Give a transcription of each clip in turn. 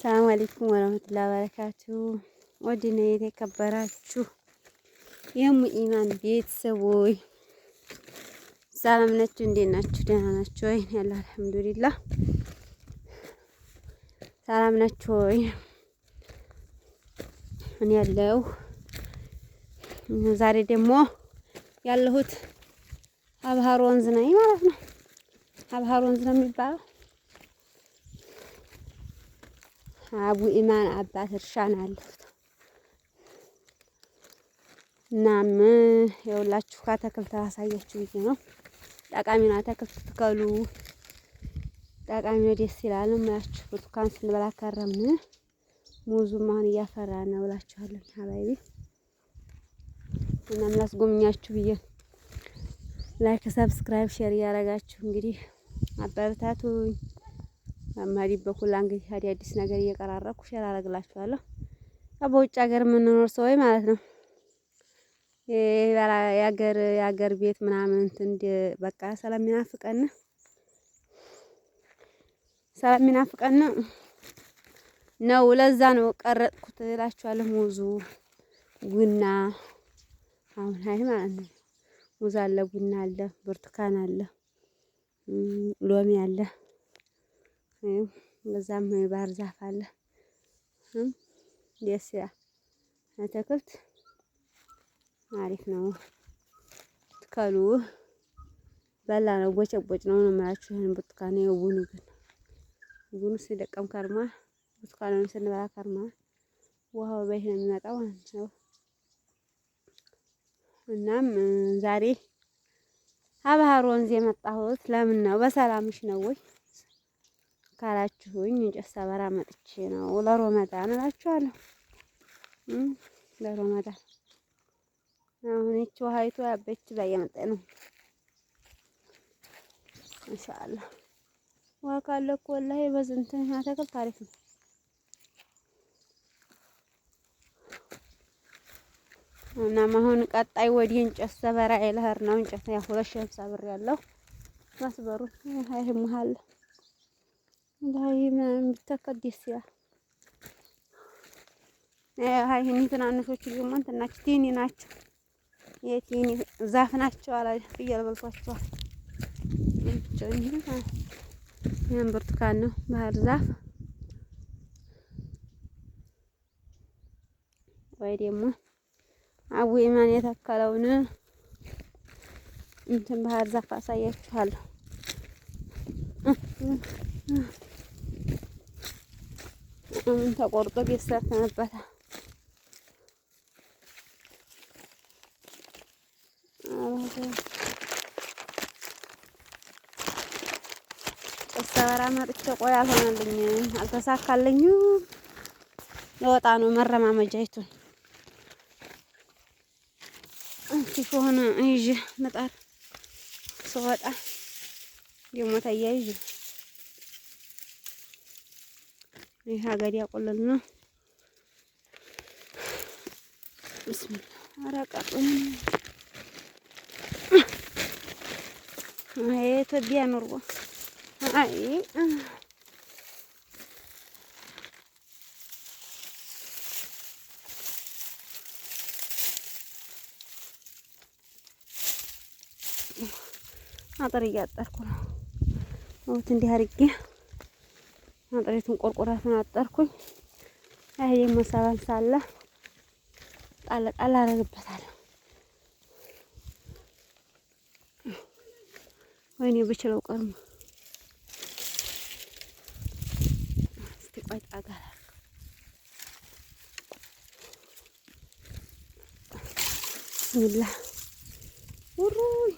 ሰላም አለይኩም ወራህመቱላሂ ወበረካቱ። ወድነ የተከበራችሁ የሙ ኢማን ቤተሰቦች ሰላም ናችሁ? እንዴት ናችሁ? ደህና ናችሁ ወይ? ያለ አልሐምዱሊላህ። ሰላም ናችሁ ወይ? እኔ ያለው ዛሬ ደግሞ ያለሁት አብሃር ወንዝ ነኝ ማለት ነው። አብሃር ወንዝ ነው የሚባለው። አቡ ኢማን አባት እርሻ ነው ያለሁት። እናም የሁላችሁ ከአትክልት አሳያችሁ ብዬ ነው። ጠቃሚ ነው አትክልት ትከሉ፣ ጠቃሚ ነው፣ ደስ ይላል እምላችሁ። ብርቱካን ስንበላ ከረምን፣ ሙዙም አሁን እያፈራ ነው እላችኋለሁ ሀባይቢ። እናም ላስጎብኛችሁ ብዬ like፣ subscribe፣ share እያደረጋችሁ እንግዲህ አበረታቱኝ። መሪ በኩል እንግዲህ አዲስ ነገር እየቀራረብኩ share አደርግላችኋለሁ። በውጭ ሀገር የምንኖር ሰዎች ማለት ነው የሀገር ቤት ምናምን እንትን በቃ ስለሚናፍቀን ነው። ለዛ ነው ቀረጥኩት እላችኋለሁ። ሙዙ ቡና አሁን አይ ማለት ነው ሙዝ አለ፣ ቡና አለ፣ ብርቱካን አለ፣ ሎሚ አለ፣ በዛም ባህር ዛፍ አለ። ደስ ይላል። አትክልት አሪፍ ነው። ትከሉ በላ ነው ቦጨቦጭ ነው ነው የምላችሁ። ይሄን ብርቱካን ነው ቡኑ ግን ቡኑ ሲለቀም ከርማ ብርቱካኑን ስንበላ ከርማ ውሃው በይህ ነው የሚመጣው ማለት ነው። እናም ዛሬ አባህር ወንዝ የመጣሁት ለምን ነው? በሰላምሽ ነው ወይ ካላችሁኝ እንጨት ሰበራ መጥቼ ነው። ለሮመዳን እላችኋለሁ። ለሮመዳን አሁን ይቺ ውሃይቱ ያበች ላይ የመጣ ነው። ኢንሻአላህ ውሃ ካለ እኮ ወላሂ በዝንትን አትክልት አሪፍ ነው። እናም አሁን ቀጣይ ወዲህ እንጨት ሰበራ ልሄድ ነው። እንጨት ያው 2,050 ብር ያለው መስበሩ ይሄ መሀል ላይ ምናምን ቢተከል ደስ ይላል። አይ ይሄን ትናንሾቹ ደግሞ እንትን ናቸው፣ ቲኒ ናቸው። የቲኒ ዛፍ ናቸው። አላ ፍየል በልቷቸዋል። ይሄን ብርቱካን ነው ባህር ዛፍ ወይ ደግሞ አቡ ኢማን የተከለውን እንትን ባህር ዛፍ አሳያችኋለሁ። ምን ተቆርጦ ቤት ሰርተንበታል። ሰበራ መጥቼ ቆይ አልሆነልኝም፣ አልተሳካልኝም። ለወጣ ነው መረማመጃይቱን እስኪ ከሆነ ይዤ ምጣድ ስወጣ ደግሞ ተያይዤ ይህ ሀገር ያቆለል ነው። ብስሚላ አራቃጡን የኢትዮጵያ ኑሮ አይ አጥር እያጠርኩ ነው። ወት እንዲህ አድርጌ አጥሬቱን ቆርቆራቱን አጠርኩኝ። ይሄ ደግሞ ሰበን ሳለ ጣል ጣል አደርግበታለሁ። ወይኔ ብችለው ቀርሞ እስቲ ቆይ ጣጋ ብስሚላህ ውሩይ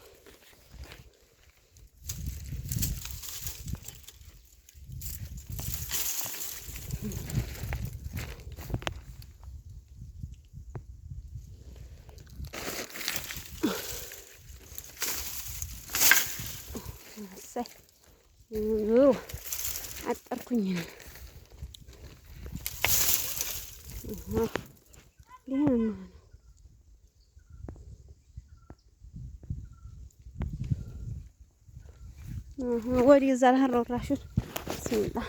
እሰይ ዙሩ አጠርኩኝ። ይሄ ነው። ወዲህ እዛ ልሄድ ነው። ራሹን ብስሚላህ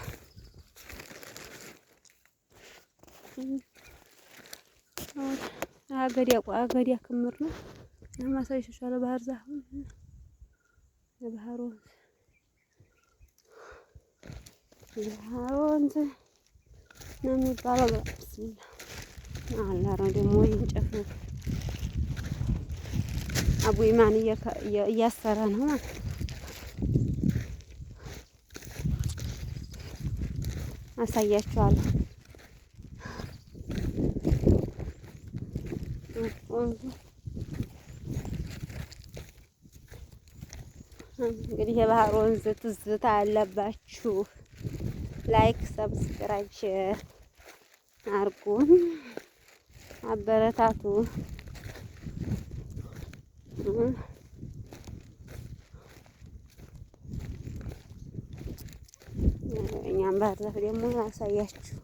አገዳ አገዳ ክምር ነው። ማሳይሻለሁ። ባህር ዛፍ፣ የባህር ወንዝ፣ የባህር ወንዝ ነው የሚባለው። ብስሚላ አላ ነው ደግሞ እንጨቱ አቡ ኢማን እያሰረ ነው ማለት ነው። አሳያችኋለሁ። እንግዲህ የባህር ወንዝ ትዝታ አለባችሁ። Like፣ subscribe፣ share አርጉን፣ አበረታቱ። እኛም ባህር ዛፍ ደግሞ ያሳያችሁ።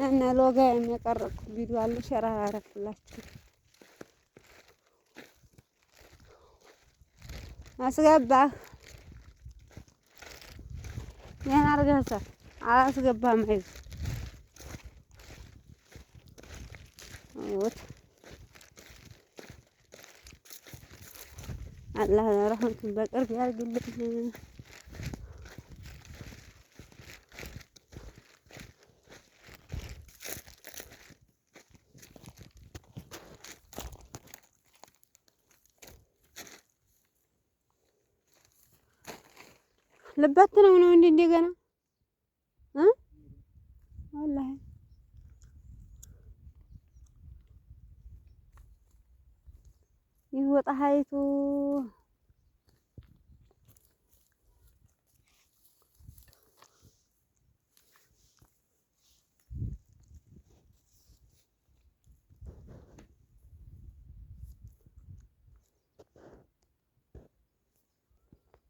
እና ሎጋ የሚያቀርብኩት ቪዲዮ አለ፣ share አላረኩላችሁ። አስገባህ ይሄን አድርገህ አላስገባህም። አይዞህ አላህ ረህመቱን በቅርብ ያርግልን። ልበት ነው ነው እንዴ እንደገና እ ወላሂ ይወጣ ሀይቱ።